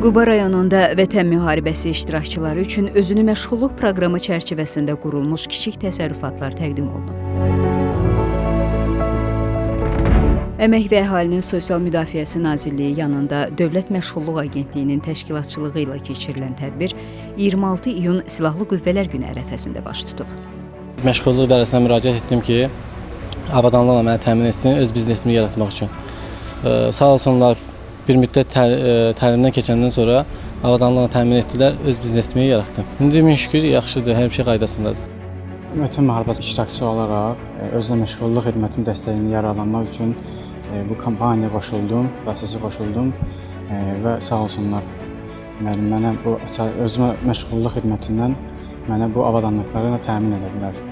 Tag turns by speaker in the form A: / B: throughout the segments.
A: Quba rayonunda Vətən müharibəsi iştirakçıları üçün özünü məşğulluq proqramı çərçivəsində qurulmuş kiçik təsərrüfatlar təqdim olunub. Əmək və Əhalinin Sosial Müdafiəsi Nazirliyi yanında Dövlət Məşğulluq Agentliyinin təşkilatçılığı ilə keçirilən tədbir 26 iyun Silahlı Qüvvələr Günü ərəfəsində baş tutub.
B: Məşğulluq idarəsinə müraciət etdim ki, avadanlıqla məni təmin etsin öz biznesimi yaratmaq üçün. Sağ olsunlar, bir müddət təlimdən keçəndən sonra avadanlıqla təmin etdilər, öz biznesimi yaratdım. İndi min şükür yaxşıdır, hər şey qaydasındadır.
C: Vətən müharibəsi iştirakçısı olaraq özünə məşğulluq xidmətinin dəstəyini yararlanmaq üçün bu kampaniyaya qoşuldum, prosesə qoşuldum və sağ olsunlar, mənə bu özümə məşğulluq xidmətindən mənə bu avadanlıqları təmin edədilər.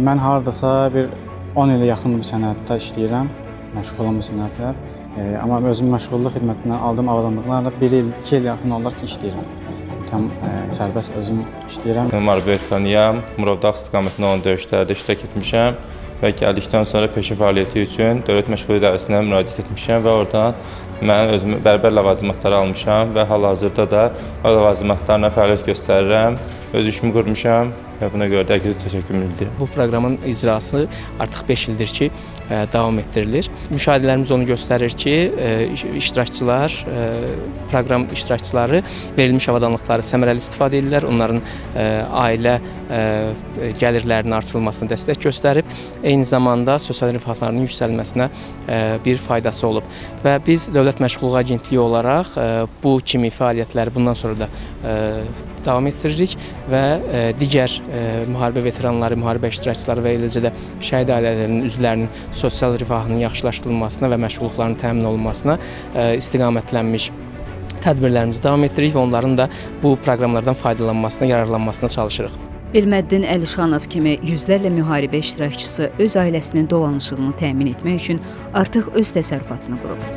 C: Mən hardasa bir 10 ilə yaxın bu sənəddə işləyirəm, məşğulam bu sənədlə. Amma özüm məşğulluq xidmətindən aldığım avadanlıqlarla 1 il, 2 il yaxın olar ki, işləyirəm. Tam sərbəst özüm işləyirəm.
D: Müharibə veteranıyam, Murovdağ istiqamətində olan döyüşlərdə iştirak etmişəm və gəldikdən sonra peşə fəaliyyəti üçün Dövlət Məşğulluq İdarəsinə müraciət etmişəm və oradan mən özümü bərbər ləvazimatları almışam və hal-hazırda da o ləvazimatlarla fəaliyyət göstərirəm, öz işimi qurmuşam və buna görə də hər kəsə təşəkkür bildirirəm.
E: Bu proqramın icrası artıq 5 ildir ki, davam etdirilir. Müşahidələrimiz onu göstərir ki, iştirakçılar, proqram iştirakçıları verilmiş avadanlıqları səmərəli istifadə edirlər, onların ailə gəlirlərinin artırılmasına dəstək göstərib, eyni zamanda sosial rifahlarının yüksəlməsinə bir faydası olub. Və biz Dövlət Məşğulluq Agentliyi olaraq bu kimi fəaliyyətləri bundan sonra da davam etdiririk və digər müharibə veteranları, müharibə iştirakçıları və eləcə də şəhid ailələrinin üzvlərinin sosial rifahının yaxşılaşdırılmasına və məşğulluqlarının təmin olunmasına istiqamətlənmiş tədbirlərimizi davam etdiririk və onların da bu proqramlardan faydalanmasına, yararlanmasına çalışırıq.
A: Elməddin Əlişanov kimi yüzlərlə müharibə iştirakçısı öz ailəsinin dolanışığını təmin etmək üçün artıq öz təsərrüfatını qurub.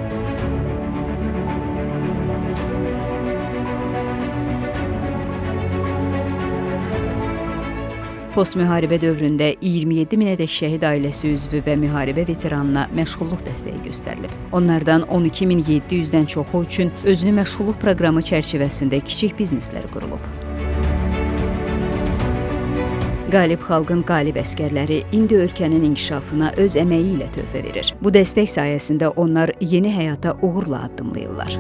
A: Post-müharibə dövründə 27 minədək şəhid ailəsi üzvü və müharibə veteranına məşğulluq dəstəyi göstərilib. Onlardan 12.700-dən çoxu üçün özünü məşğulluq proqramı çərçivəsində kiçik bizneslər qurulub. Qalib xalqın qalib əskərləri indi ölkənin inkişafına öz əməyi ilə töhfə verir. Bu dəstək sayəsində onlar yeni həyata uğurla addımlayırlar.